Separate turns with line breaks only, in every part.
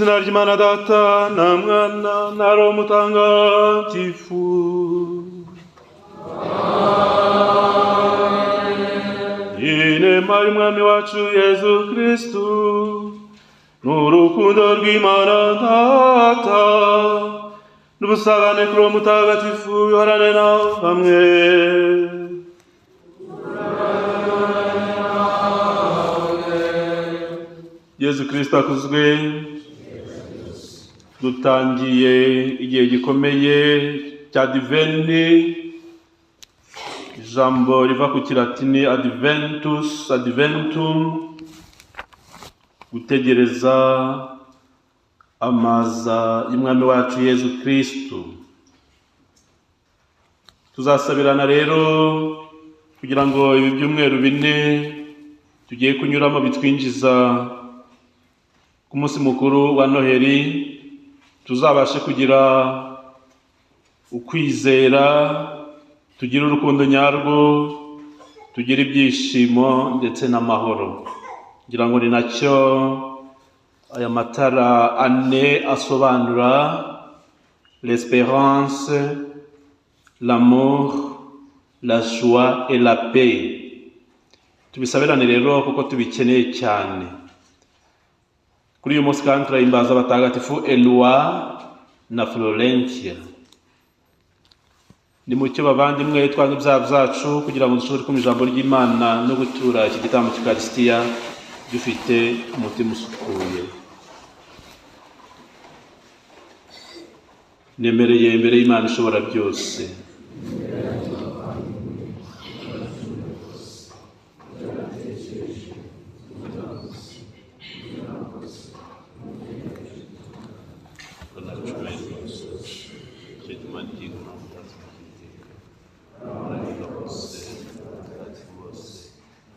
Izina ry'Imana Data na Mwana na Roho Mutagatifu. Inema y'Umwami wacu Yesu Kristu n'urukundo rw'Imana Data n'ubusabane kuri Roho Mutagatifu bihorane na bamwe. Yesu Kristo akuzwe. Dutangiye igihe gikomeye cya Adventi, ijambo riva ku kilatini adventus, adventum, gutegereza amaza y'Umwami wacu Yesu Kristo. Tuzasabirana rero kugira ngo ibi byumweru bine tugiye kunyuramo bitwinjiza ku munsi mukuru wa Noheli, tuzabashe kugira ukwizera, tugire urukundo nyarwo, tugire ibyishimo ndetse n'amahoro. Ngira ngo ni nacyo aya matara ane asobanura: l'espérance, l'amour, la joie et la paix. Tubisabirane rero kuko tubikeneye cyane. Kuri uyu munsi kandi turahimbaza abatagatifu Eloi na Florentia. Ni mucyo bavandimwe twange ibyaha byacu kugira ngo dushobore kumva ijambo ry'Imana no gutura iki gitambo cy'Ukarisitiya dufite umutima usukuye. Nemereye imbere y'Imana ishobora byose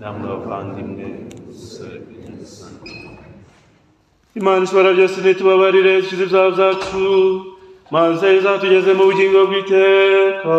namwe bavandimwe. Imana ishobora byose ntitubabarire, dukize ibyaha byacu maze izatugeze mu bugingo bw'iteka.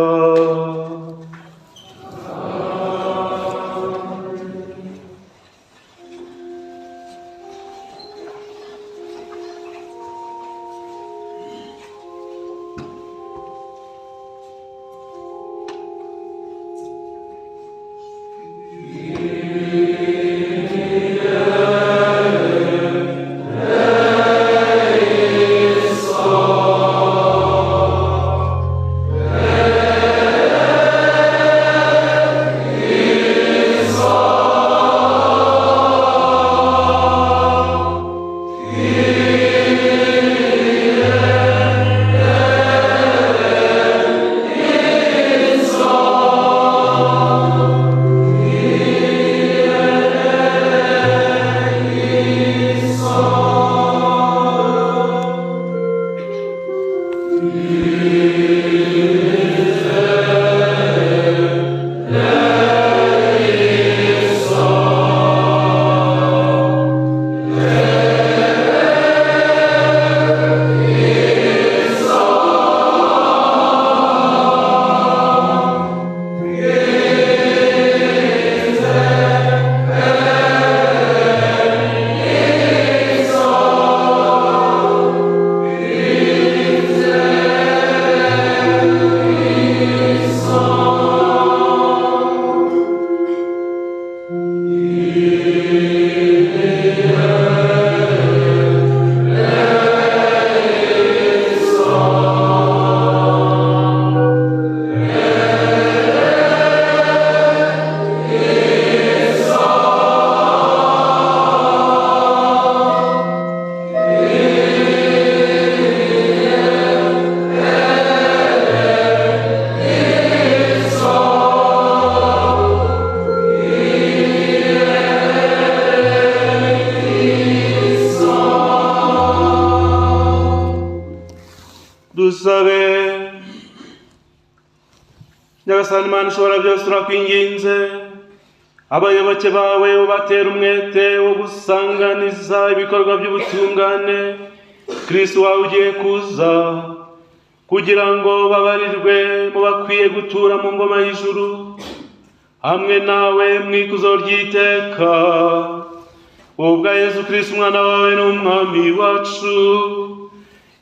Dusabe. Nyagasani Imana ishobora byose, turakwinginze abayoboke bawe ubatera umwete wo gusanganiza ibikorwa by'ubutungane Kristo wawe ugiye kuza, kugira ngo babarirwe mu bakwiye gutura mu ngoma y'ijuru hamwe nawe mu ikuzo ry'iteka, Ubwa Yezu Kristo umwana wawe n'umwami wacu,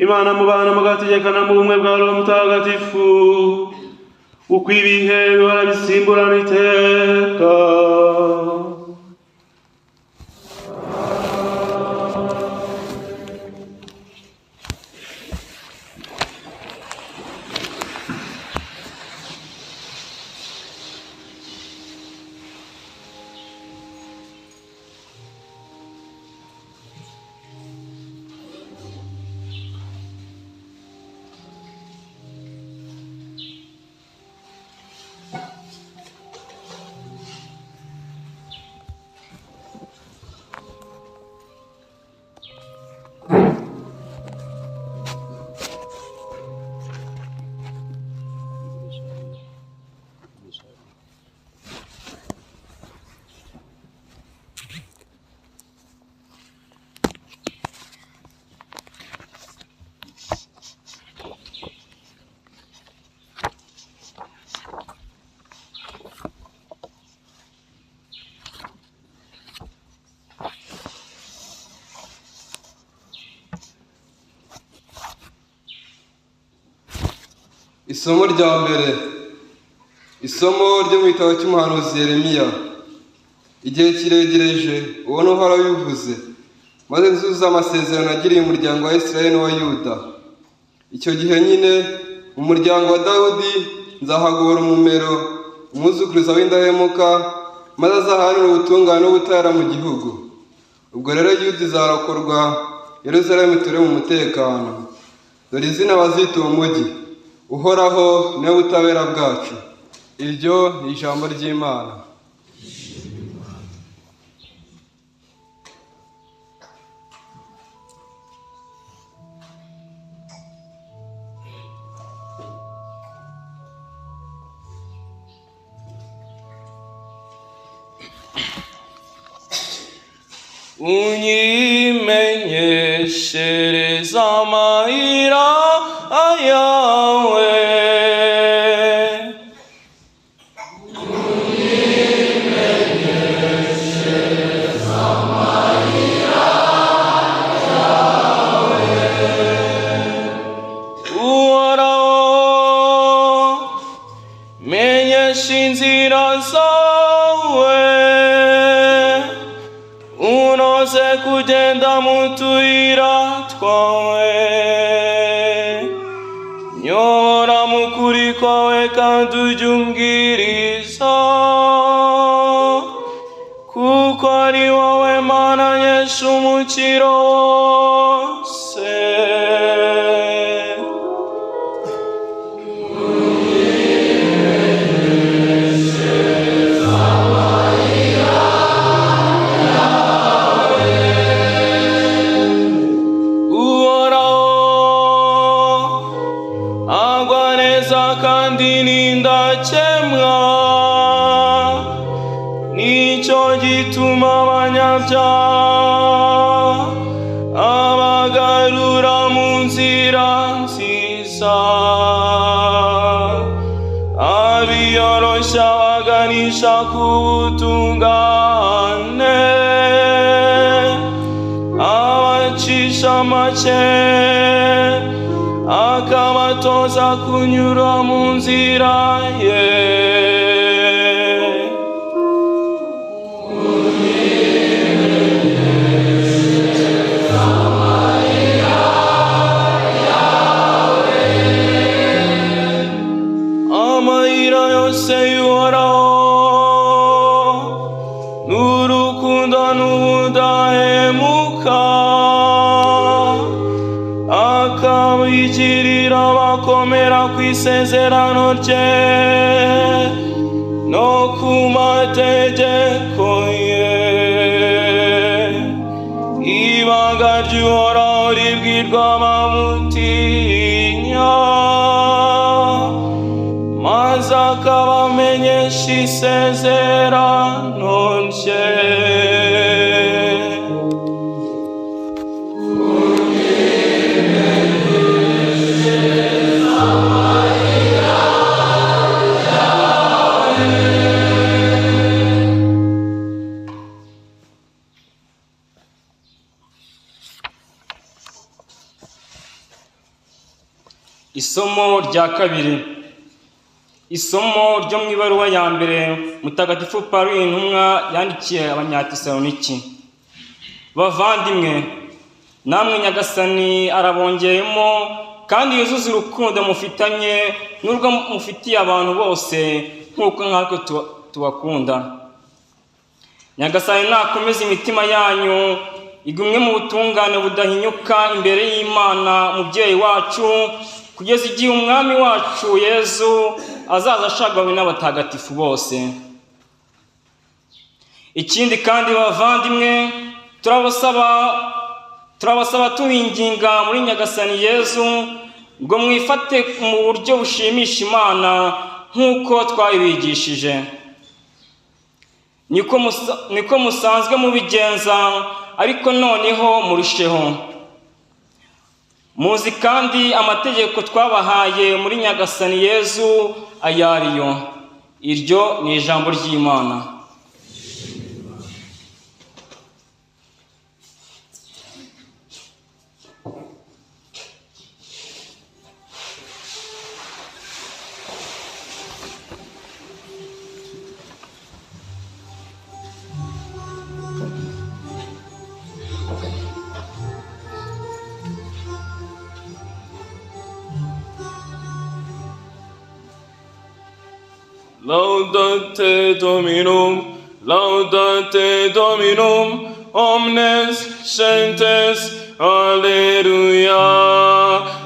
Imana mubana mugategekana mu bumwe bwa Roho Mutagatifu, uko ibihe bihora bisimburana iteka.
Isomo rya mbere, isomo ryo mu gitabo cy'umuhanuzi Yeremiya. Igihe kiregereje, uwo ni Uhoraho ubivuze, maze nzuzuza amasezerano agiriye umuryango wa Isirayeli n'uwa Yuda. Icyo gihe nyine mu muryango wa Dawudi nzahagobora umumero, umwuzukuruza w'indahemuka, maze azaharanire ubutungane n'ubutabera mu gihugu. Ubwo rero Yuda izarokorwa, Yerusalemu iture mu mutekano. Dore izina bazita uwo mujyi: Uhoraho niwe butabera bwacu. Iryo ni ijambo ry'Imana.
Unyimenyeshereza amayira ayawe, unyimenyeshereza amayira yawe. Uhoraho, menyesha inzira zawe, unoze kugenda mu tuyira twawe. Nyobora mu kuri kwawe kandi ujye umbwiriza, kuko ari wowe Mana nkesha umukiro wose. Agwa neza kandi ni indakemwa, nicyo gituma abanyabyaha abagarura mu nzira nziza, abiyoroshya baganisha ku butungane, abacisha make akabatoza kunyura mu nzira ye. Amayira yose y'Uhoraho n'urukundo n'ubudahemuka, akabigirira abakomera ku isezerano rye no ku mategeko ye. Ibanga ry'Uhoraho ribwirwa abamutinya, maze akabamenyesha isezerano rye. Isomo rya kabiri. Isomo ryo mu ibaruwa ya mbere Mutagatifu Pawulo intumwa yandikiye Abanyatesaloniki. Bavandimwe, namwe Nyagasani arabongeremo kandi yuzuze urukundo mufitanye n'urwo mufitiye abantu bose nk'uko nkatwe tubakunda. Nyagasani nakomeze imitima yanyu igumwe mu butungane budahinyuka imbere y'Imana mubyeyi wacu, kugeza igihe umwami wacu Yezu azaza ashagawe n'abatagatifu bose. Ikindi kandi bavandimwe, turabasaba tubinginga muri Nyagasani Yezu ngo mwifate mu buryo bushimisha Imana nk'uko twabibigishije. Niko musanzwe mubigenza, ariko noneho murusheho. Muzi kandi amategeko twabahaye muri Nyagasani Yezu ayo ariyo. Iryo ni ijambo ry'Imana.
Laudate Dominum, laudate Dominum, omnes gentes, alleluia.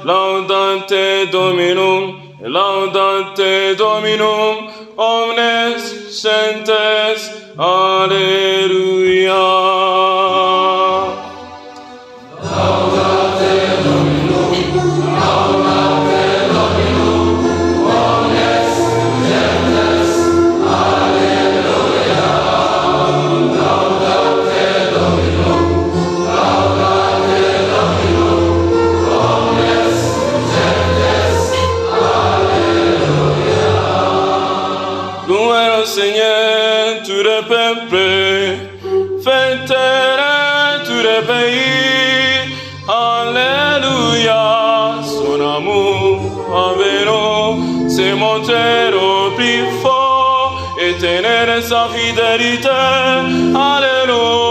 Laudate Dominum, laudate Dominum, omnes gentes, alleluia.
Laudate Dominum, laudate Dominum, omnes gentes, alleluia. Laudate Dominum, laudate Dominum, omnes gentes, alleluia.
Louez le Seigneur, tous les peuples, fêtez-le tous les pays. Alléluia, son amour envers nous s'est montré au plus fort, éternel est sa fidélité. Alléluia.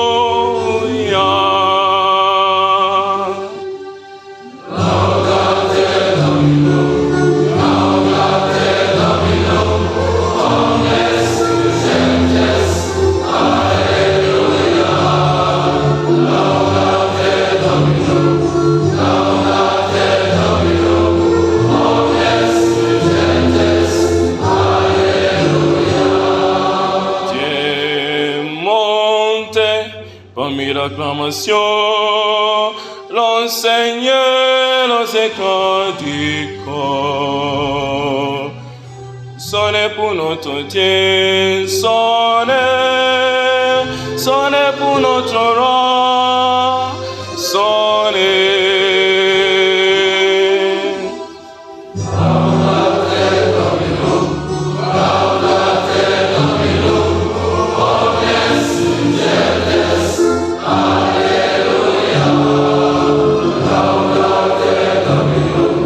Laudate Dominum, laudate Dominum, omnes gentes, alleluia. Laudate Dominum, laudate Dominum, omnes gentes, alleluia.
Dieu monte parmi l'acclamation, l'enseigneur aux éclats du corps. Sonnez pour notre Dieu, sonnez, sonnez pour notre roi, sonnez.
Laudate Dominum, laudate Dominum, omnes gentes, alleluia. Laudate Dominum,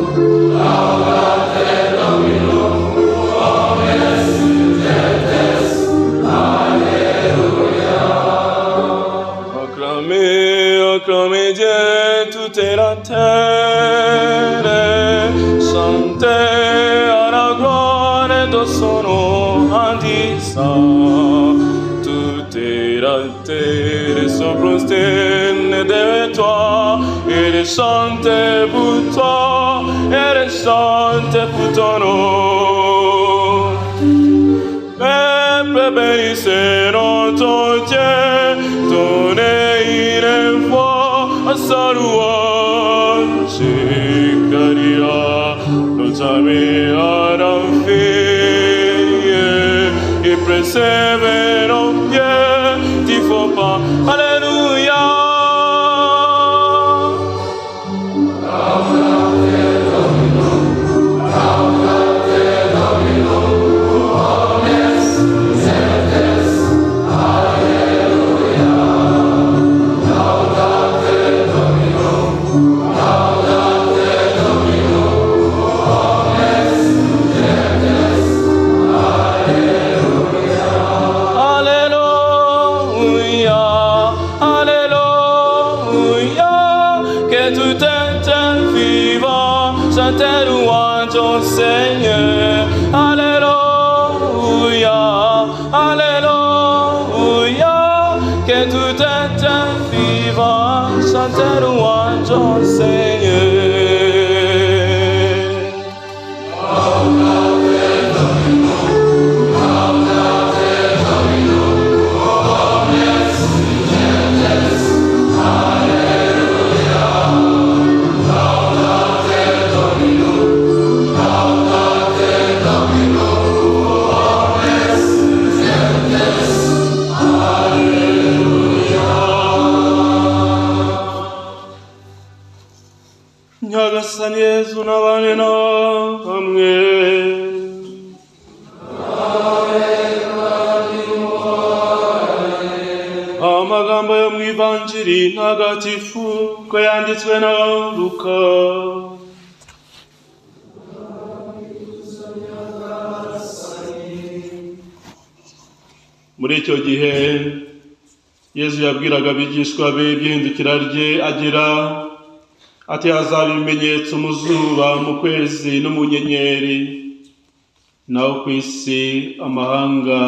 laudate Dominum, omnes gentes, alleluia.
Acclamez, acclamez Dieu, toute la terre, chantez à la gloire de son nom en disant, toute la terre se prosterne devant toi, et chante pour toi, et chante pour ton nom. Peuple, bénissez notre Dieu, donnez une voix à sa louange, car il a notre ami à la fille, et préserve nos pieds du faux pas. Alléluia.
Laudate Dominum, laudate Dominum, omnes gentes, alleluia. Laudate Dominum, laudate Dominum, Et tout être vivant chante louange au Seigneur.
Nyagasani Yezu n'abane namwe. Amagambo yo mu Ivanjiri ntagatifu ko yanditswe na Luka. Muri icyo gihe Yezu yabwiraga abigishwa be iby'ihindukira rye agira ati: hazaba ibimenyetso mu zuba, mu kwezi no mu nyenyeri, naho ku isi amahanga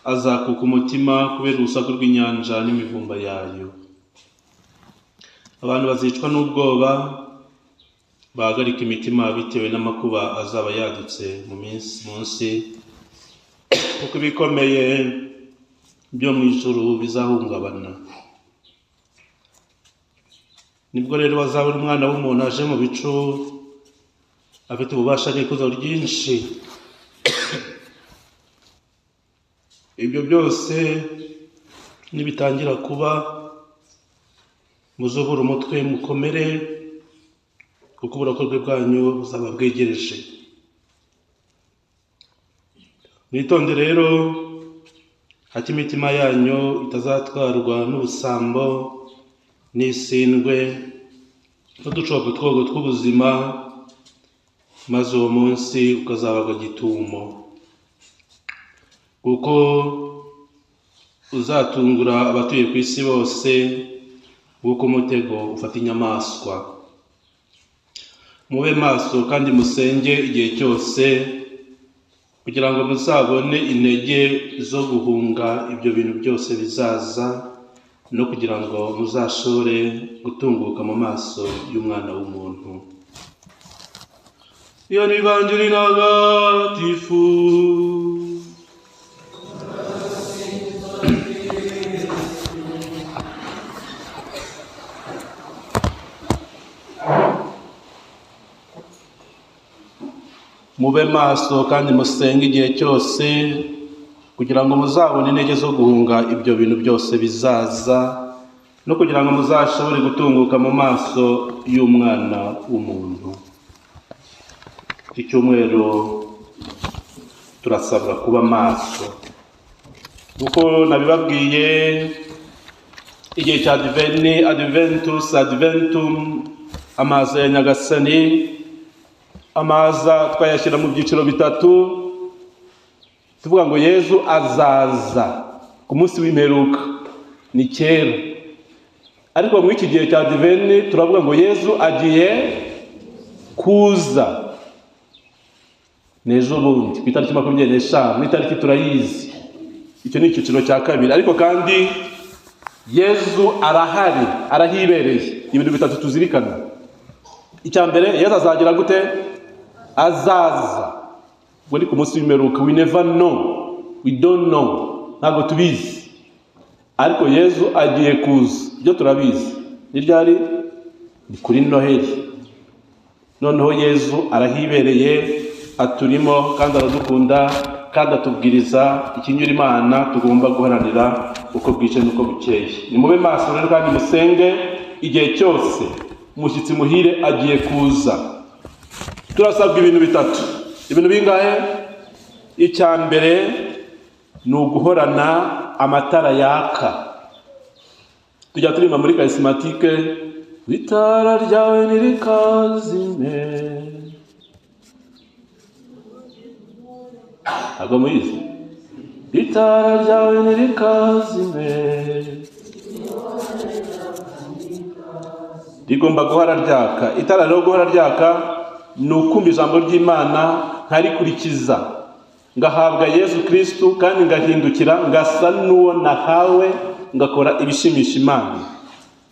azakuka umutima kubera urusaku rw'inyanja n'imivumba yayo. Abantu bazicwa n'ubwoba, bahagarika imitima bitewe n'amakuba azaba yadutse mu munsi, kuko ibikomeye byo mu ijuru bizahungabana. Nibwo rero bazabona Umwana w'umuntu aje mu bicu, afite ububasha n'ikuzo ryinshi. Ibyo byose nibitangira kuba, muzubure umutwe mukomere, kuko uburokorwe bwanyu buzaba bwegereje. Mwitonde rero, hato imitima yanyu itazatwarwa n'ubusambo n'isindwe n'uducogotwogo tw'ubuzima, maze uwo munsi ukazabaga gitumo, kuko uzatungura abatuye ku isi bose nk'uko umutego ufata inyamaswa. Mube maso kandi musenge igihe cyose, kugira ngo muzabone intege zo guhunga ibyo bintu byose bizaza, no kugira ngo muzashobore gutunguka mu maso y'Umwana w'umuntu. Iyo ni Ivanjiri ntagatifu. Mube maso kandi musenge igihe cyose, kugira ngo muzabone intege zo guhunga ibyo bintu byose bizaza, no kugira ngo muzashobore gutunguka mu maso y'Umwana w'umuntu. Iki cyumweru turasabwa kuba maso, kuko nabibabwiye igihe cya Adventi, Adventus, Adventum, amazi ya Nyagasani. Amaza twayashyira mu byiciro bitatu, tuvuga ngo Yezu azaza ku munsi w'imperuka, ni kera. Ariko muri iki gihe cya Adventi turavuga ngo Yezu agiye kuza n'ejo bundi ku itariki 25, n'itariki turayizi. Icyo ni icyiciro cya kabiri. Ariko kandi Yezu arahari, arahibereye. Ibintu bitatu tuzirikana. Icya mbere, Yezu azagira gute? Azaza. Ubwo ni ku munsi w'imperuka. We never know, we don't know, ntabwo tubizi. Ariko Yezu agiye kuza, ibyo turabizi. Ni ryari? Ni kuri Noheli. Noneho Yezu arahibereye, aturimo kandi aradukunda, kandi atubwiriza ikinyura Imana tugomba guharanira uko bwije n'uko bukeye. Nimube maso rero kandi musenge igihe cyose. Umushyitsi muhire agiye kuza. Turasabwa ibintu bitatu. Ibintu bingahe? Icya mbere ni uguhorana amatara yaka. Tujya turima muri karisimatike, itara ryawe ntirikazime. Ntabwo muyizi? Itara ryawe ntirikazime, rigomba guhora ryaka. Itara rero guhora ryaka ni ukumva ijambo ry'Imana nkarikurikiza, ngahabwa Yezu Kristu kandi ngahindukira ngasa n'uwo nahawe, ngakora ibishimisha Imana.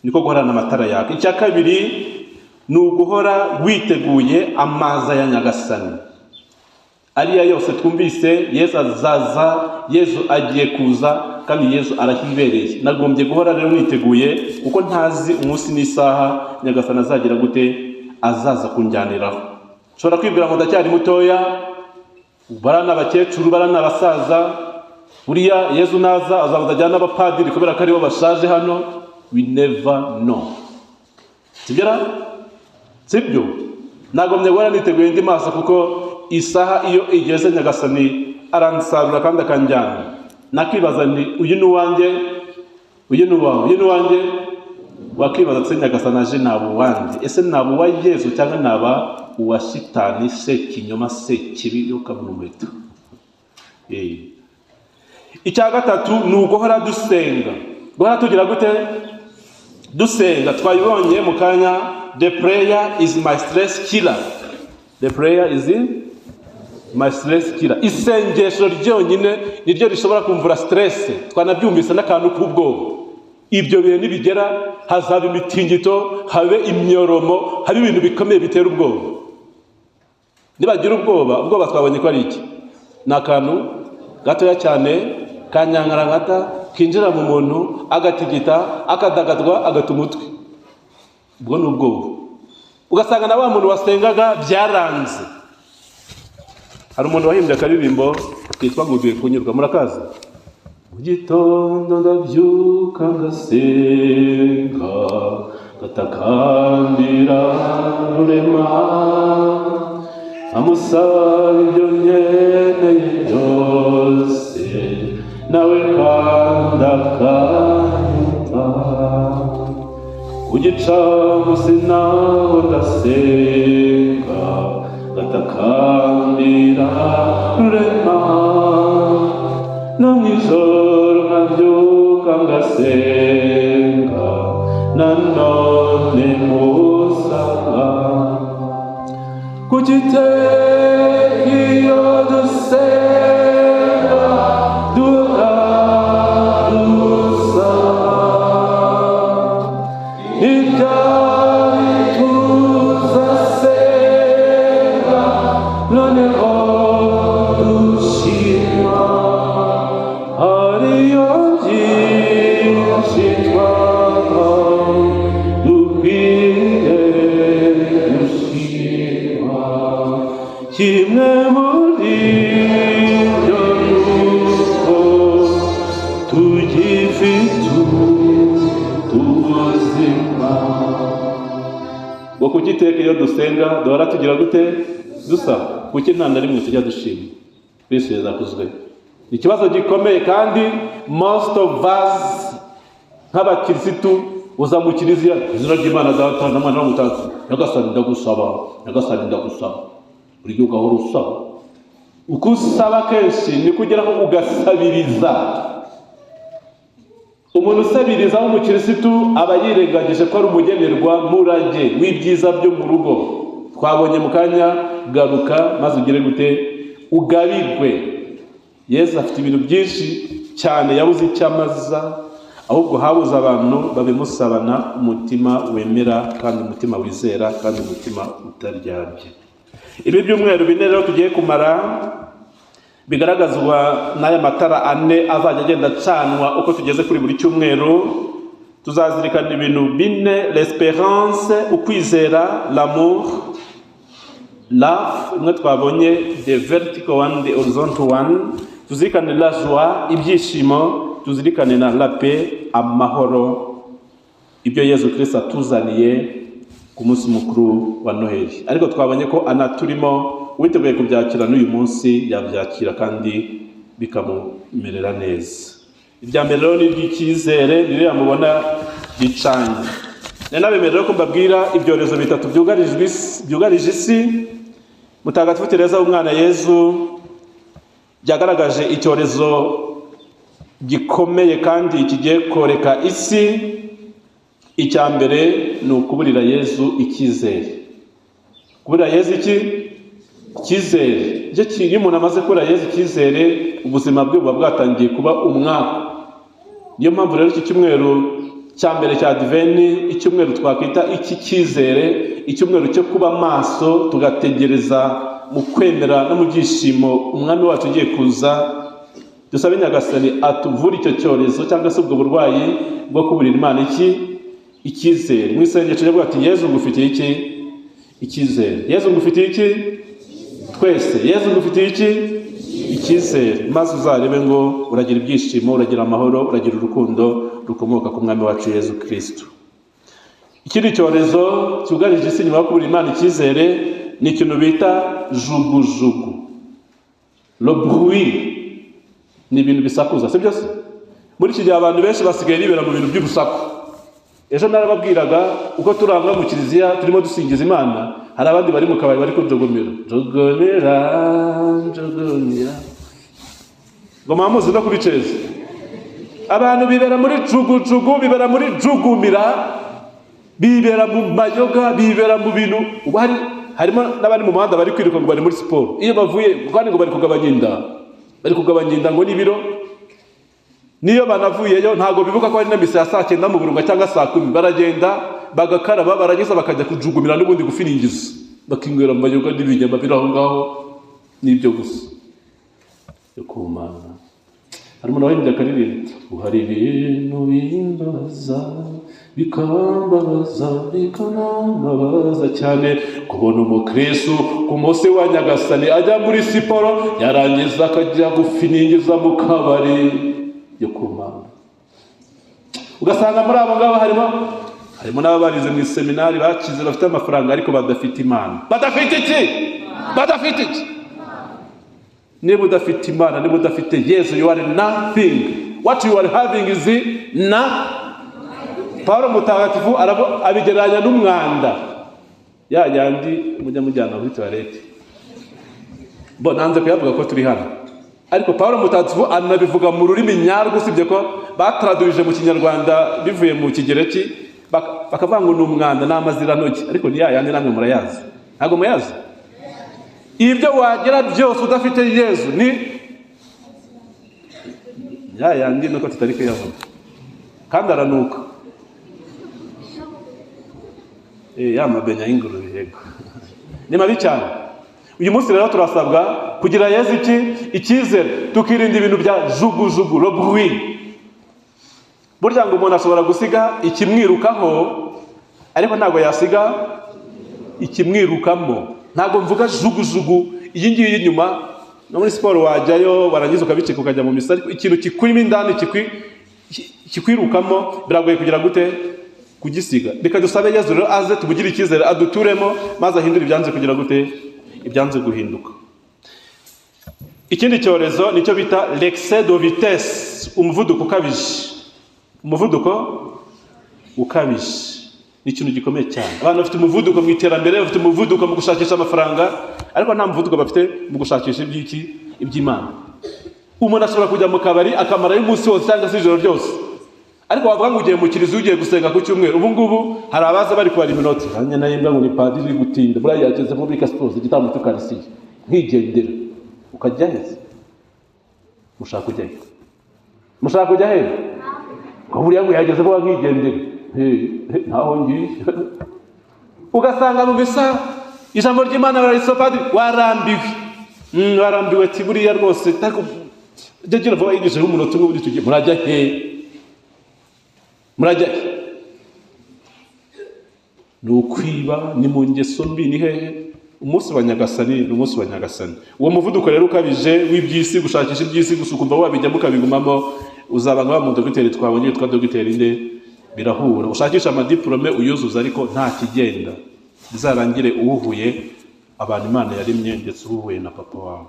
Niko guhorana amatara yaka. Icya kabiri ni uguhora witeguye amaza ya Nyagasani. Ariya yose twumvise, Yesu azaza, Yesu agiye kuza, kandi Yesu arahibereye. Nagombye guhora rero niteguye, kuko ntazi umunsi n'isaha Nyagasani azagira gute, azaza kunjyaniraho. Nshobora kwibwira ngo ndacyari mutoya, barana abakecuru, barana abasaza, buriya Yesu naza azabaza ajyana n'abapadiri kubera ko aribo bashaje hano. We never know. Sibyo? Sibyo? Nagombye guhora niteguye ndi maso, kuko isaha iyo igeze Nyagasani aransarura kandi akanjyana. Nakibaza nti uyu ni uwanjye, uyu ni uwawe, uyu ni uwanjye. Wakibaza se Nyagasani aje naba uwande? Ese naba uwa Yesu cyangwa naba uwa shitani se kinyoma se kibi yo kabona umuheto? Icya gatatu ni uguhora dusenga. Guhora tugira gute? Dusenga. Twabibonye mu kanya, the prayer is my stress killer. The prayer is my stress killer. Isengesho ryonyine niryo rishobora kumvura stress. Twanabyumvise n'akantu k'ubwoba. Ibyo bihe nibigera hazaba imitingito, habe imyoromo, habe ibintu bikomeye bitera ubwoba. Nibagira ubwoba, ubwoba twabonye ko ari iki? Ni akantu gatoya cyane kanyangarangata kinjira mu muntu, agatigita, akadagadwa, agata umutwe. Ubwo ni ubwoba. Ugasanga na wa muntu wasengaga byaranze. Hari umuntu wahimbye akaririmbo kitwa ngo ugiye kunyurwa, murakazi? Mu gitondo ndabyuka ngasenga, ngatakambira Rurema, amusaba ibyo nkeneye byose, nawe kandi akanyumva. Ku gicamunsi naho ndasenga, ngatakambira Rurema, no mw'ijoro nkabyuka ngasenga, nanone musaba. Kuki iteka iyo dusenga duhora dusaba, ibyari tuzasenga noneho dushima. Hariyo byinshi twaba dukwiye gushima, kimwe muri byo nuko tugifite ubuzima. Ngo kuki iteka iyo dusenga duhora tugira gute? Dusaba. Kuki nta na rimwe tujya dushima? Kristo yazakuzwe. Ikibazo gikomeye, kandi most of us nk'abakirisitu uza mu kiliziya, izina ry'Imana Data na Mwana na Mutagatifu, Nyagasani ndagusaba, Nyagasani ndagusaba. Buri gihe ugahora usaba. Uko usaba kenshi niko ugeraho ugasabiriza. Umuntu usabiriza w'umukirisitu aba yirengagije ko ari umugenerwa murage w'ibyiza byo mu rugo. Twabonye mu kanya, garuka maze ugere gute? Ugabirwe. Yesu afite ibintu byinshi cyane, yabuze icyo amaza, ahubwo habuze abantu babimusabana umutima wemera kandi umutima wizera kandi umutima utaryarya. Ibi byumweru bine rero tugiye kumara bigaragazwa n'aya matara ane azajya agenda acanwa uko tugeze kuri buri cyumweru. Tuzazirikana ibintu bine: l'espérance, ukwizera, l'amour, love, imwe twabonye the vertical one, the horizontal one. Tuzirikane la joie, ibyishimo, tuzirikane na la paix, amahoro, ibyo Yesu Kristo atuzaniye ku munsi mukuru wa Noheli. Ariko twabonye ko anaturimo, witeguye kubyakira n'uyu munsi yabyakira kandi bikamumerera neza. Ibya mbere rero ni iby'icyizere, ririya mubona bicanye. Nari nabemerera ko mbabwira ibyorezo bitatu byugarije isi. Mutagatifu Tereza w'umwana Yezu byagaragaje icyorezo gikomeye kandi kigiye koreka isi. Icya mbere ni ukuburira Yezu icyizere. Kuburira Yezu iki? Icyizere. Icyo kintu iyo umuntu amaze kubura Yezu icyizere, ubuzima bwe buba bwatangiye kuba umwaku. Niyo mpamvu rero iki cyumweru cya mbere cya Adventi, icyumweru twakwita iki cyizere, icyumweru cyo kuba maso tugategereza mu kwemera no mu byishimo umwami wacu ugiye kuza. Dusabe Nyagasani atuvure icyo cyorezo cyangwa se ubwo burwayi bwo kuburira Imana iki icyizere. Mu isengesho ryavuga ati Yezu ngufitiye iki icyizere, Yezu ngufitiye iki twese, Yezu ngufitiye iki icyizere, maze uzarebe ngo uragira ibyishimo, uragira amahoro, uragira urukundo rukomoka ku mwami wacu Yezu Kristo. Ikindi cyorezo cyugarije isi nyuma yo kubura Imana icyizere ni ikintu bita jugujugu, le bruit. Ni ibintu bisakuza, si byose? Muri iki gihe abantu benshi basigaye bibera mu bintu by'urusaku. Ejo narababwiraga uko turangwa mu kiliziya turimo dusingiza Imana, hari abandi bari mu kabari bari kujogomera jogomera jogomera, ngo muzi no kubiceza. Abantu bibera muri jugujugu, bibera muri jugumira, bibera mu mayoga, bibera mu bintu. Ubu harimo n'abari mu muhanda bari kwiruka ngo bari muri siporo, iyo bavuye kandi ngo bari kugabanya inda, bari kugabanya inda ngo n'ibiro. Niyo banavuyeyo ntabwo bibuka ko hari na misa ya saa 9 mu burunga cyangwa saa 10, baragenda bagakaraba, barangiza bakajya kujugumira n'ubundi gufiningiza, bakinywera mu mayoga n'ibinyama biri aho ngaho n'ibyo gusa. Yo ku Mana, hari umuntu wahimbye akaririmbo, uhari ibintu bimbabaza bikambabaza bikanambabaza cyane, kubona umukristo ku munsi wa Nyagasani ajya muri siporo yarangiza akajya gufiningiza mu kabari. Yo ku Mana, ugasanga muri abo ngabo harimo n'ababarize mu iseminari bakize bafite amafaranga ariko badafite Imana. Badafite iki? Badafite iki? Niba udafite Imana, niba udafite Yesu, you are nothing. What you are having is na. Paulo mutagatifu abigereranya n'umwanda, ya yandi mujya mujyana kuri toilette. Bo nanze kuyavuga ko turi hano, ariko Paulo mutagatifu anabivuga mu rurimi nyarwo, usibye ko batraduje mu Kinyarwanda bivuye mu Kigereki, bakavuga ngo ni umwanda n'amazirantoki, ariko ni ya yandi namwe murayazi. Ntabwo muyazi? Ibyo wagira byose udafite Yezu ni ya yandi, nuko tutari kuyavuga, kandi aranuka. Ya mabenya y'ingurube, yego, ni mabi cyane. Uyu munsi rero turasabwa kugira Yezu iki icyizere, tukirinda ibintu bya jugujugu, le bruit. Burya ngo umuntu ashobora gusiga ikimwirukaho, ariko ntabwo yasiga ikimwirukamo. Ntabwo mvuga jugujugu iyi ngiyi inyuma, no muri siporo wajyayo warangiza ukabicika ukajya mu misa, ariko ikintu kikurimo indani kikwirukamo biragoye kugira gute kugisiga. Reka dusabe Yezu rero aze tumugire icyizere, aduturemo, maze ahindure ibyanze kugira gute, ibyanze guhinduka. Ikindi cyorezo nicyo bita l'excès de vitesse, umuvuduko ukabije. Umuvuduko ukabije ni ikintu gikomeye cyane. Abantu bafite umuvuduko mu iterambere, bafite umuvuduko mu gushakisha amafaranga, ariko nta muvuduko bafite mu gushakisha iby'iki, iby'Imana. Umuntu ashobora kujya mu kabari akamarayo umunsi wose cyangwa se ijoro ryose, ariko wavuga ngo ugiye mu kiliziya ugiye gusenga ku cyumweru. Ubu ngubu hari abaza bari kubara iminota, hanya nayo mbwa ngo ni padiri gutinda, buriya yageze muri Kasiporo igitambo cy'Ukarisiya, nkigendera. Ukajya he? Mushaka kujya he? Mushaka kujya he? Ngo buriya ngo yageze vuba nkigendera, ntaho ngiye. Ugasanga mu misa ijambo ry'Imana bararisopa, padiri warambiwe, warambiwe ati buriya rwose jya gira vuba yigisheho umunota umwe ubundi tugiye. Murajya he? Murajya he? Ni ukwiba, ni mu ngeso mbi, ni hehe? Umunsi wa Nyagasani ni umunsi wa Nyagasani. Uwo muvuduko rero ukabije w'iby'isi, gushakisha iby'isi gusa ukumva wabijyamo ukabigumamo, uzaba nka wa mudogiteri twabonye witwa Dogiteri nde Birahura. Ushakisha amadiplome uyuzuza ariko nta kigenda, bizarangire uhuhuye abantu Imana yaremye, ndetse uhuhuye na papa wawe.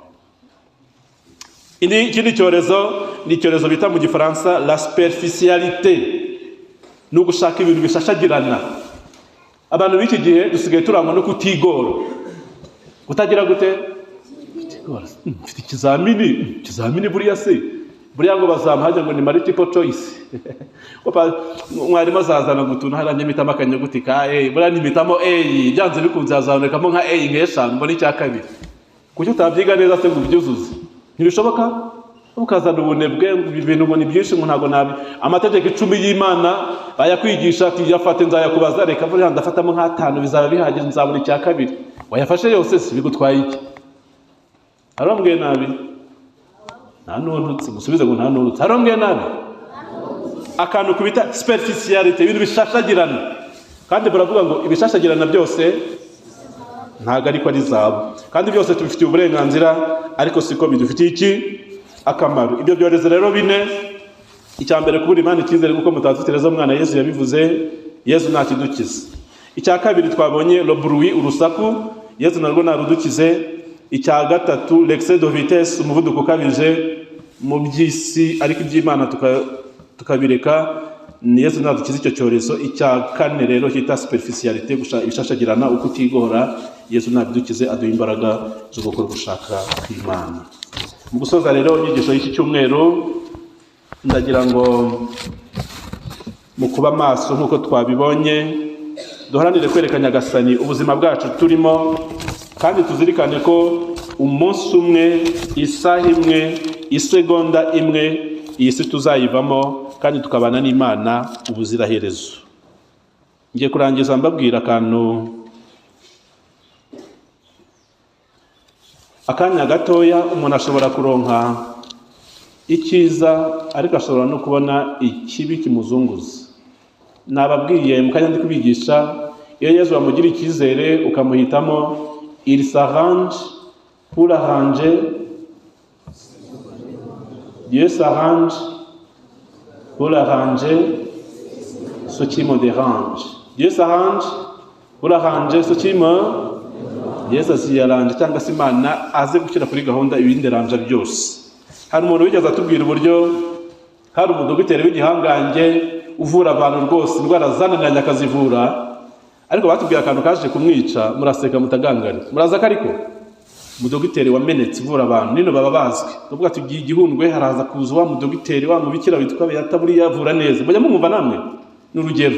Ikindi cyorezo ni icyorezo bita mu Gifaransa la superficialité, ni ugushaka ibintu bishashagirana. Abantu b'iki gihe dusigaye turangwa no kutigora, kutagira gute, kutigora. Mfite ikizamini, ikizamini buriya se buriya ngo bazamuhajya ngo ni multiple choice, mwarimu azazana ngo utuntu haranjye mpitamo akanyuguti ka A, buriya nimpitamo A byanze bikunze hazabonekamo nka A nk'eshanu mbona icya kabiri. Kuki utabyiga neza se ngo ubyuzuze? Ntibishoboka. Ukazana ubunebwe, ibintu ngo ni byinshi, ngo ntabwo nabi. Amategeko 10 y'Imana bayakwigisha ati yafate nzayakubaza, reka vuba ndafatamo nk'atanu bizaba bihagije, nzabona icya kabiri. Wayafashe yose si bigutwaye iki? Arambwiye nabi? Nta n'untutse, musubize ngo nta n'untutse. Arambwiye nabi? Akantu kubita superficiality, ibintu bishashagirana. Kandi baravuga ngo ibishashagirana byose ntago ariko ari zabo. Kandi byose tubifitiye uburenganzira, ariko siko bidufitiye iki akamaro. Ibyo byorezo rero bine, icya mbere kubura Imana icyizere, kuko mutagatifu Tereza umwana Yezu yabivuze, Yezu ntakidukiza. Icya kabiri twabonye le bruit, urusaku, Yezu narwo narudukize. Icya gatatu l'excès de vitesse, umuvuduko ukabije mu by'isi ariko iby'Imana tukabireka, ni Yezu nadukiza icyo cyorezo. Icya kane rero cyita superficialité, ibishashagirana, uko utigora, Yezu nabidukize, aduha imbaraga zo gukora ugushaka kw'Imana. Mu gusoza rero inyigisho y'iki cyumweru, ndagira ngo mu kuba maso nk'uko twabibonye, duharanire kwereka Nyagasani ubuzima bwacu turimo, kandi tuzirikane ko umunsi umwe, isaha imwe, isegonda imwe, iyi si tuzayivamo kandi tukabana n'Imana ubuziraherezo. Ngiye kurangiza mbabwira akantu akanya gatoya. Umuntu ashobora kuronka icyiza, ariko ashobora no kubona ikibi kimuzunguza. Nababwiye mu kanya ndi kubigisha, iyo Yezu wamugira icyizere ukamuhitamo, il s'arrange pour arranger, Dieu s'arrange pour arranger ce qui me dérange. Dieu s'arrange pour arranger ce qui me Yesu aziyaranje, cyangwa se Imana aze gushyira kuri gahunda ibinderanja byose. Hari umuntu wigeze atubwira uburyo hari umudogiteri w'igihangange uvura abantu rwose indwara zananiranye akazivura, ariko batubwiye akantu kaje kumwica, muraseka mutagangare. Muraza ko ariko umudogiteri wamenetse uvura abantu nino baba bazwi, tuvuga tugiye igihundwe, haraza kuza wa mudogiteri wa mubikira witwa Beata, buriya avura neza, mujya mumumva namwe, ni urugero.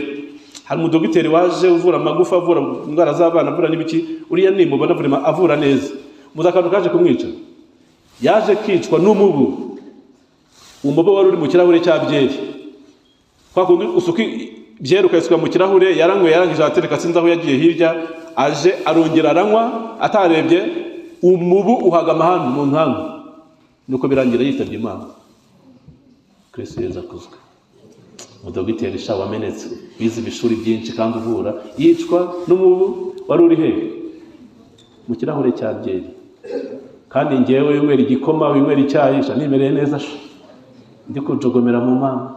Hari umudogiteri waje uvura amagufa, avura indwara z'abana, avura n'ibiki, uriya nimubona avura neza. Muzi akantu kaje kumwica? Yaje kwicwa n'umubu. Umubu wari uri mu kirahure cya byeri, kwa kundi usuka byeri ukayisuka mu kirahure, yaranyweye yarangije aratereka, sinzi aho yagiye hirya, aje arongera aranywa atarebye, umubu uhagama hano mu nkangu, nuko birangira yitabye Imana. Kristo Yezu akuzwe. Umudogiteri sha wamenetse, wize ibishuri byinshi kandi uvura, yicwa n'umubu wari uri he? Mu kirahure cya byeri. Kandi ngewe winywera igikoma, winywera icyayi, sha nimereye neza sha, ndi kujogomera mu Mana.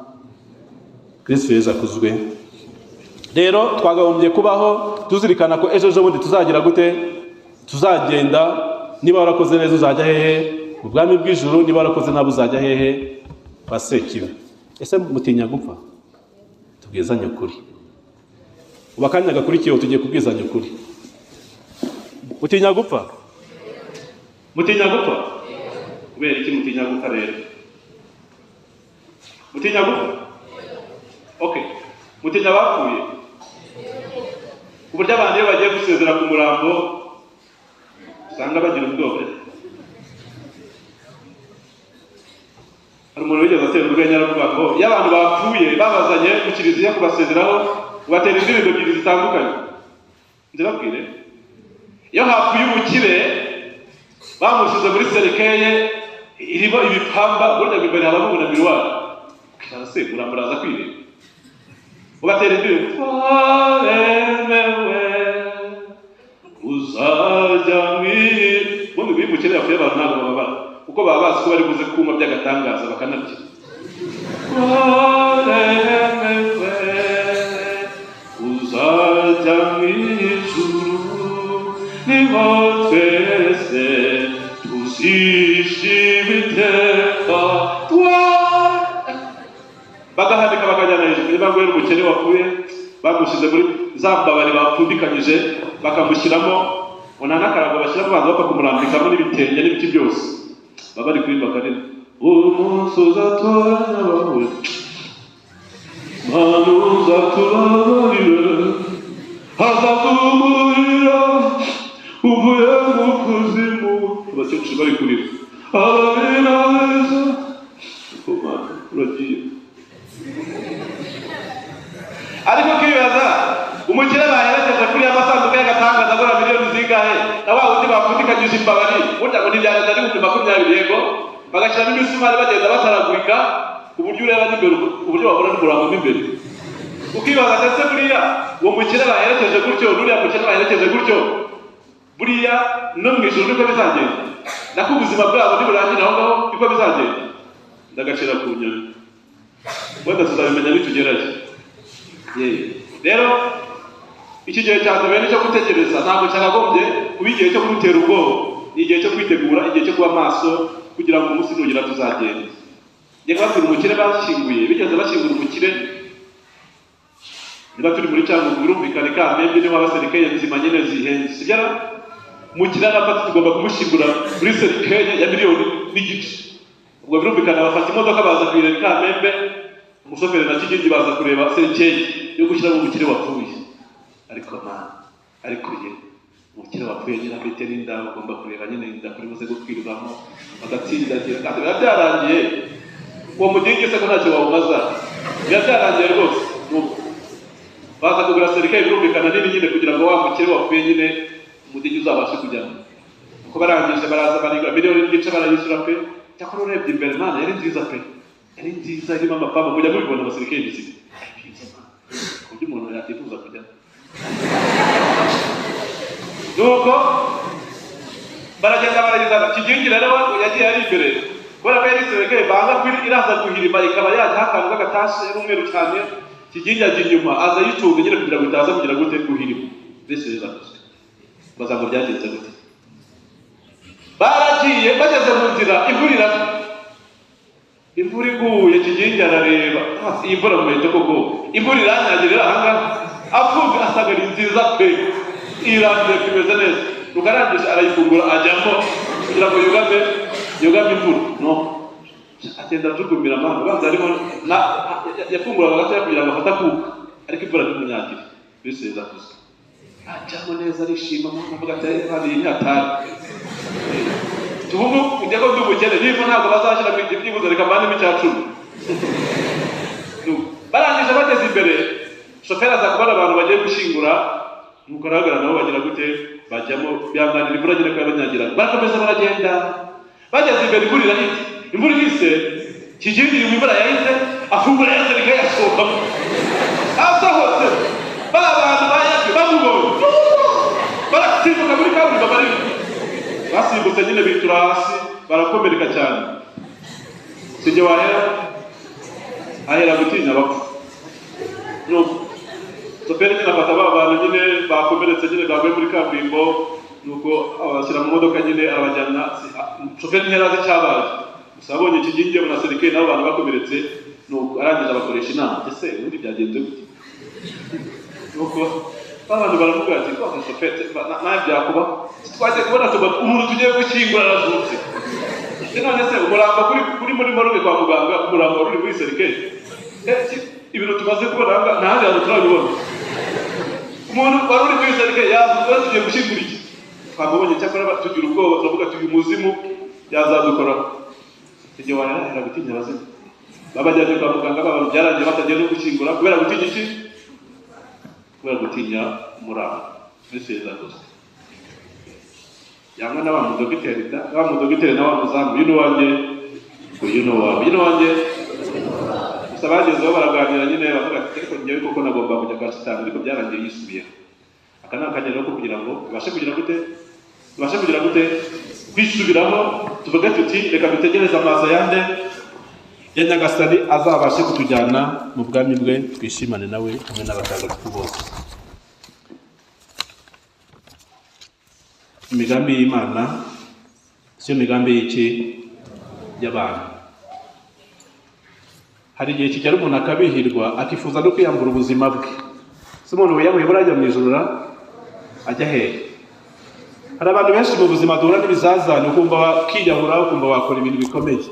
Kristo Yezu akuzwe. Rero twagagombye kubaho tuzirikana ko ejo bundi tuzagira gute? Tuzagenda. Niba warakoze neza uzajya hehe? Mu bwami bw'ijuru. Niba warakoze nabi uzajya hehe? Basekiwe. Ese mutinya gupfa? Tubwizanye ukuri. Ubu akanya gakurikiyeho tugiye kubwizanya ukuri. Mutinya gupfa? Mutinya gupfa? Kubera iki mutinya gupfa rero? Mutinya gupfa? Okay. Mutinya bapfuye? Uburyo abantu iyo bagiye gusezera ku murambo usanga bagira ubwoba. Hari umuntu wigeze atera urwenya aravuga ngo iyo abantu bapfuye babazanye ku kiliziya kubasezeraho, batera indirimbo ebyiri zitandukanye. Nzibabwire, iyo hapfuye umukire bamushyize muri serikeye irimo ibipamba, burya imbere habamo umunamiro wabo, se uramuraza kwireba, ubatera indirimbo twaremewe uzajya mwiri. Ubundi iyo umukire yapfuye abantu ntabwo bababara, kuko baba bazi ko bari buze kuma by'agatangaza bakanabyo. Twaremewe uzajya mw'ijuru, niho twese tuzishima iteka. Bagahanika bakajyana hejuru. Niba ngo umukene wapfuye bamushyize muri za mbabari bapfundikanyije, bakamushyiramo nta n'akarago bashyiramo, banza bakakumurambikamo n'ibitenge n'ibiti byose, baba bari kuririmba kanini, umunsi uzatoranya abawe, Mana uzatubabarire, hazatumurira uvuye mu kuzimu. Abakecuru bari kurira, ababi n'abeza Bakubita imbabari, burya ngo ntibyarenza 20,000, yego, bagashyiramo imisumari bagenda bataragurika ku buryo ureba n'imbere, ku buryo babona n'umurambo mo imbere. Ukibaza ndetse buriya uwo mukire baherekeje gutyo, n'uriya mukire baherekeje gutyo, buriya no mu ijuru niko bizagenda, nako ubuzima bwabo niburangira aho ngaho niko bizagenda. Ndagacira ku nyoni, wenda tuzabimenya nitugerayo. Rero iki gihe cya mbere cyo gutegereza ntabwo cyakagombye kuba igihe cyo kumutera ubwoba, ni igihe cyo kwitegura, igihe cyo kuba maso kugira ngo umunsi nugera tuzagenda. Njye nkababwira umukire bashyinguye, bigeze bashyingura umukire, niba turi muri Cyangugu birumvikana Kamembe niho haba serikeye nzima nyine zihenze, sibyo? Umukire arafata, tugomba kumushyingura muri serikeye ya 1.5 miliyoni. Ubwo birumvikana bafata imodoka baza kuyireba Kamembe, umushoferi na Kigingi baza kureba serikeye yo gushyiramo umukire wapfuye. Ariko man, ariko ye umukire wapfuye nyine afite n'inda, bagomba kureba nyine inda kuri buze gukwirwamo bagatsindagira, kandi biba byarangiye. Uwo mugingi se ko ntacyo bawumaza, biba byarangiye rwose. Baza kugura serikeye birumvikana nini nyine kugira ngo wa mukire wapfuye nyine umudigi uzabashe kujyamo. Uko barangije baraza barigura 1.5 miliyoni barayishyura pe. Cyakora urebye imbere mana yari nziza pe, yari nziza irimo amapamba, mujya mubibona amaserikeye mizima ku buryo umuntu yakwifuza kujyamo. Nuko baragenda barageza Kigingi rero yagiye ari imbere, kubera ko yari serikeye banga iraza guhirima ikaba yajya akantu k'agatashe y'umweru cyane. Kigingi ajya inyuma aza yitunga nyine kugira ngo itaza kugira gute guhirima. Mbese bizakozwe baza ngo byagenze gute? Baragiye bageze mu nzira imvura iragwa, imvura iguye Kigingi arareba, iyi mvura muhete koko, imvura iranyagirira aha ngaha, afunga asanga ni nziza pe, irangiye imeze neza. Rukarangije arayifungura ajyamo kugira ngo yugame imvura. No agenda ajugunyira amahanga, banza arimo na yafunguraga gatoya kugira ngo afate akuka, ariko imvura ntimunyagire. Mbese bizakozwe ajyamo neza arishima, avuga ati iyi ni hatari. Tuvuge ujya ko ndi umukene, niba ntabwo bazashyira mu byibuze reka mbanemo 10%. Barangije bageze imbere, shoferi aza kubona abantu bagiye gushyingura, nuko arahagarara nabo bagira gute, bajyamo bihanganira imvura nyine ko yabanyagiraga. Barakomeza baragenda, bageze imbere imvura irahita, imvura ihise, Kigingi mu imvura yahise afungura ya serikeye asohokamo, asohotse ba bantu bayabye bamubonye barasimbuka muri kaburimbo, bariruka, basimbutse nyine bitura hasi barakomereka cyane. Sijye wahera ahera gutinya abapfu. Nuko shoferi nyine afata ba bantu nyine bakomeretse nyine baguye muri kaburimbo, nuko abashyira mu modoka nyine arabajyana. Shoferi ntiyari azi icyabaye, gusa abonye Kigingi abona serikeye n'abo bantu bakomeretse, nuko arangije abakoresha inama, ese ubundi byagenze gute? Nuko abantu baravuga ati kwa shoferi nawe byakuba, twagiye kubona umuntu tugiye gushyingura arazutse. None se umurambo kuri muri morgue kwa muganga, umurambo uri muri serikeye, ibintu tumaze kubona nta handi hantu turabibona. Umuntu wari uri muri serikeye yazutse, tugiye gushyingura iki? Twamubonye cyakora tugira ubwoba, turavuga ati uyu muzimu yazadukoraho. Igihe warahera gutinya abazimu, babajyanye kwa muganga, abantu byarangiye batagiye no gushyingura kubera gutinya iki? Kubera gutinya umurambo. Mbese bizakozwe yangwa na wa mudogiteri da, wa mudogiteri na wa muzamu, uyu ni uwanjye, uyu ni uwawe, uyu ni uwanjye. Gusa bagezeho baraganira nyine bavuga ati ariko njyewe koko nagomba kujya kwa shitani, ariko byarangiye yisubiyeho. Aka ni akanya rero ko kugira ngo tubashe kugira gute, tubashe kugira gute kwisubiraho, tuvuge tuti reka dutegereze amaso yande ya Nyagasani azabashe kutujyana mu bwami bwe, twishimane nawe hamwe n'abatagatifu bose. Imigambi y'Imana siyo migambi y'iki y'abantu. Hari igihe kigera umuntu akabihirwa akifuza no kwiyambura ubuzima bwe. Se umuntu wiyambuye burajya mu ijuru ajya hehe? Hari abantu benshi mu buzima duhura n'ibizazane, ukumva wakiyahura, ukumva wakora ibintu bikomeye,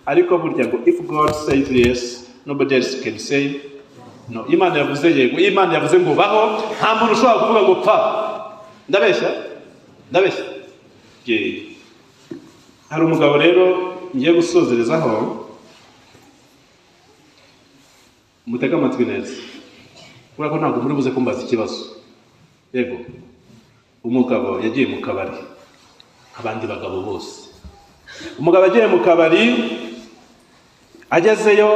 ariko burya ngo if God says yes, nobody else can say no. Imana yavuze yego, Imana yavuze ngo baho, nta muntu ushobora kuvuga ngo pfa. Ndabeshya? Ndabeshya? Hari umugabo rero ngiye gusozerezaho, mutege amatwi neza kubera ko ntabwo muri buze kumbaza ikibazo. Yego, umugabo yagiye mu kabari, Nk'abandi bagabo bose. Umugabo agiye mu kabari, agezeyo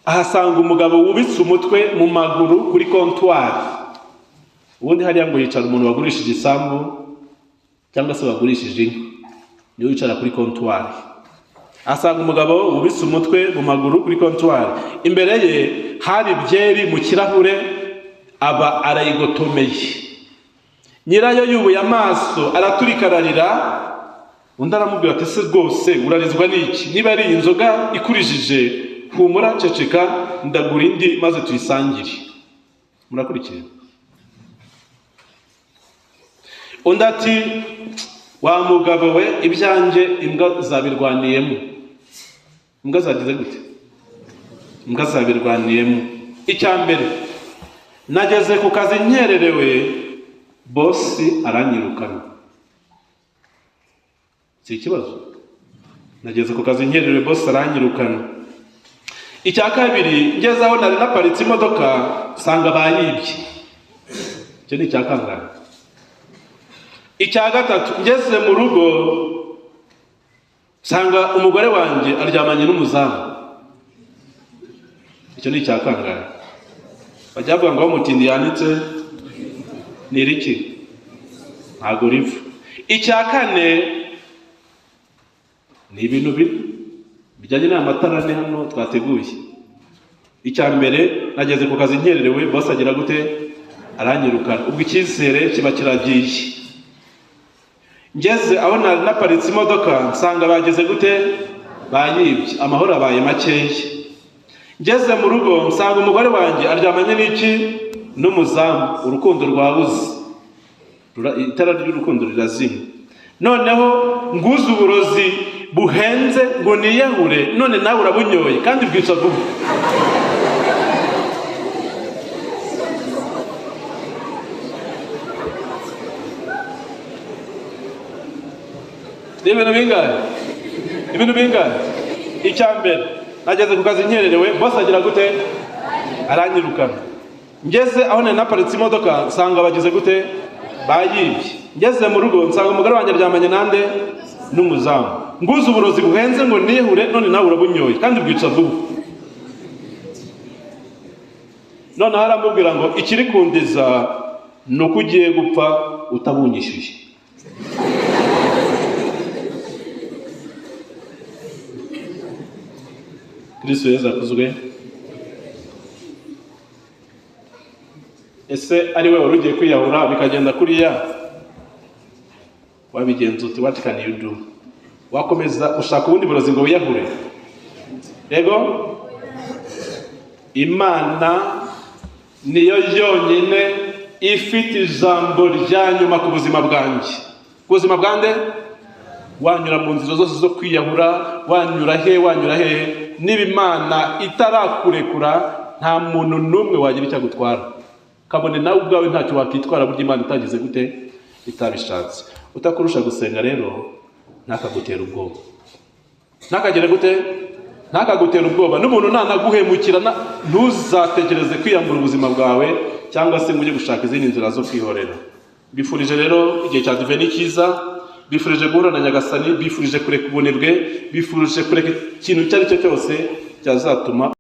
ahasanga umugabo wubitse umutwe mu maguru kuri comptoir. Ubundi hariya ngo yicara umuntu wagurishije isambu cyangwa se wagurishije inka, niwe wicara kuri comptoir. Asanga umugabo wubitse umutwe mu maguru kuri comptoir, imbere ye hari byeri mu kirahure, aba arayigotomeye. Nyirayo yubuye amaso araturika ararira. Undi aramubwira ati: "Ese rwose urarizwa n'iki? Niba ari inzoga ikurijije, humura, ceceka, ndagura indi maze tuyisangire." Murakurikiye? Undi ati: "Wa mugabo we, ibyanjye imbwa zabirwaniyemo." Imbwa zagize gute? Imbwa zabirwaniyemo. "Icya mbere, nageze ku kazi nkererewe, bosi aranyirukana." Si ikibazo? "Nageze ku kazi nkererewe, bosi aranyirukana. Icya kabiri, ngeze aho nari naparitse imodoka nsanga bayibye." Icyo ni icya kangahe? "Icya gatatu, ngeze mu rugo nsanga umugore wanjye aryamanye n'umuzamu." Icyo ni icya kangahe? Bajya bavuga ngo aho umutindi yanitse ni iriki ntabwo riva. Icya kane ni ibintu bijyanye n'amatara ane hano twateguye. "Icya mbere, nageze ku kazi nkererewe, boss agira gute? Aranyirukana." Ubwo icyizere kiba kiragiye. "Ngeze aho nari naparitse imodoka nsanga bageze gute? Bayibye." Amahoro abaye makeya. "Ngeze mu rugo nsanga umugore wanjye aryamanye n'iki? N'umuzamu." Urukundo rwabuze, itara ry'urukundo rirazima. "Noneho nguze uburozi buhenze ngo niyahure, none nawe urabunyoye kandi bwica vuba." Ni ibintu bingahe? Ibintu bingahe? Icya mbere, nageze ku kazi nkererewe, boss agira gute? Aranyirukana. Ngeze aho nari naparitse imodoka nsanga bagize gute? Bayibye. Ngeze mu rugo nsanga umugore wanjye aryamanye nande? N'umuzamu. Nguze uburozi buhenze ngo nihure, none nawe urabunyoye kandi bwica vuba. Noneho aramubwira ngo ikiri kundiza ni uko ugiye gupfa utabunyishyuye. Kristo Yezu akuzwe. Ese ari we wari ugiye kwiyahura bikagenda kuriya, wabigenza uti? What can you do? Wakomeza ushaka ubundi burozi ngo wiyahure? Yego, Imana niyo yonyine ifite ijambo rya nyuma ku buzima bwanjye. Ku buzima bwande? Wanyura mu nzira zose zo kwiyahura, wanyura he, wanyura he, niba Imana itarakurekura nta muntu n'umwe wagira icyo agutwara. Kabone nawe ubwawe ntacyo wakitwara, burya Imana itagize gute? Itabishatse. Utakurusha gusenga rero ntakagutera ubwoba. Ntakagere gute? Ntakagutera ubwoba. N'umuntu nanaguhemukira, ntuzatekereze kwiyambura ubuzima bwawe cyangwa se ngo ujye gushaka izindi nzira zo kwihorera. Bifurije rero igihe cya Advent ni cyiza, bifurije guhura na Nyagasani, bifurije kureka ubunebwe, bifurije kureka ikintu icyo ari cyo cyose cyazatuma